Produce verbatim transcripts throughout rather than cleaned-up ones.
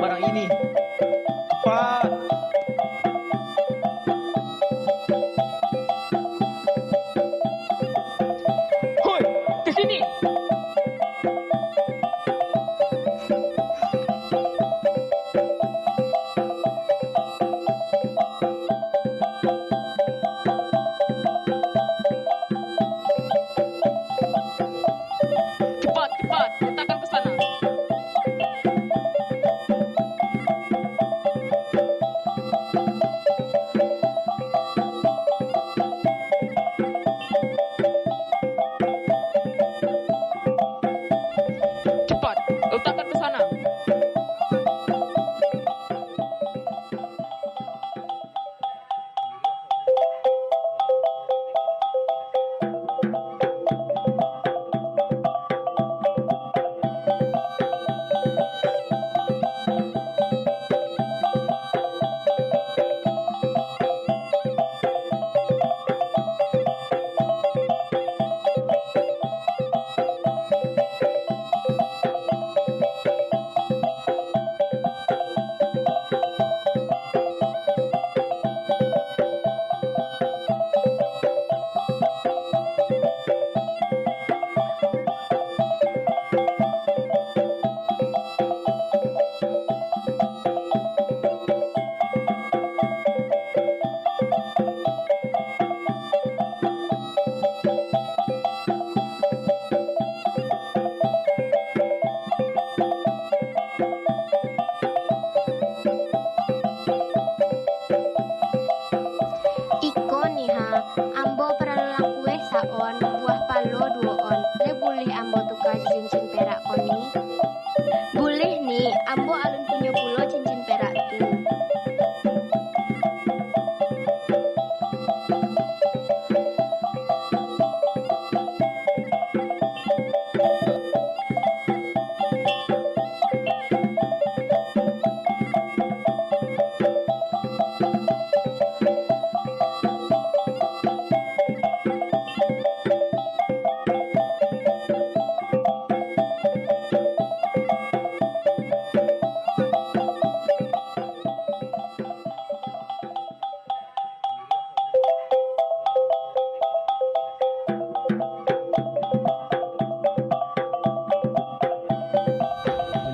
Barang ini. Cepat. Hoi, ke sini. Cepat, cepat, letakkan ke sana. Cepat, letakkan ke sana. Iko ni ha, ambo paralu lakueh sa-on, buah palo duo on. Lai buliah ambo tuka jo cincin perak ko ni? Buliah ni, ambo alun punyo pulo cincin perak tu.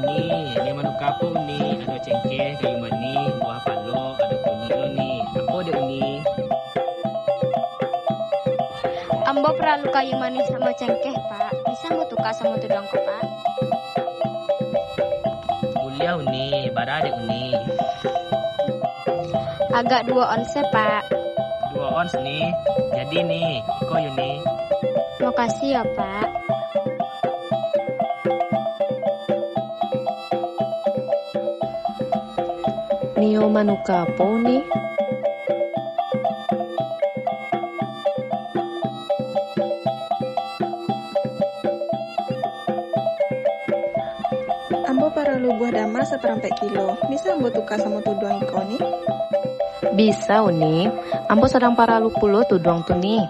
Uni, Uni manuka apo, Uni? Ado cengkeh, kayu manih, buah palo, ado kunik lo, Ni. Apo dek Uni? Ambo paralu kayu manih samo cengkeh, Pak. Bisa ambo tuka samo tuduang ko, Pak? Buliah, Uni. Bara dek Uni? Agak duo ons se, Pak. Duo ons, Ni. Jadi, Ni. Iko yo, Ni. Makasih yo, Pak. Nio manuka apo, Uni? Ambo paralu buah dama saparampek kilo. Bisa ambo tuka samo tuduang iko, Ni? Bisa, Uni. Ambo sadang paralu pulo tuduang tu, Ni.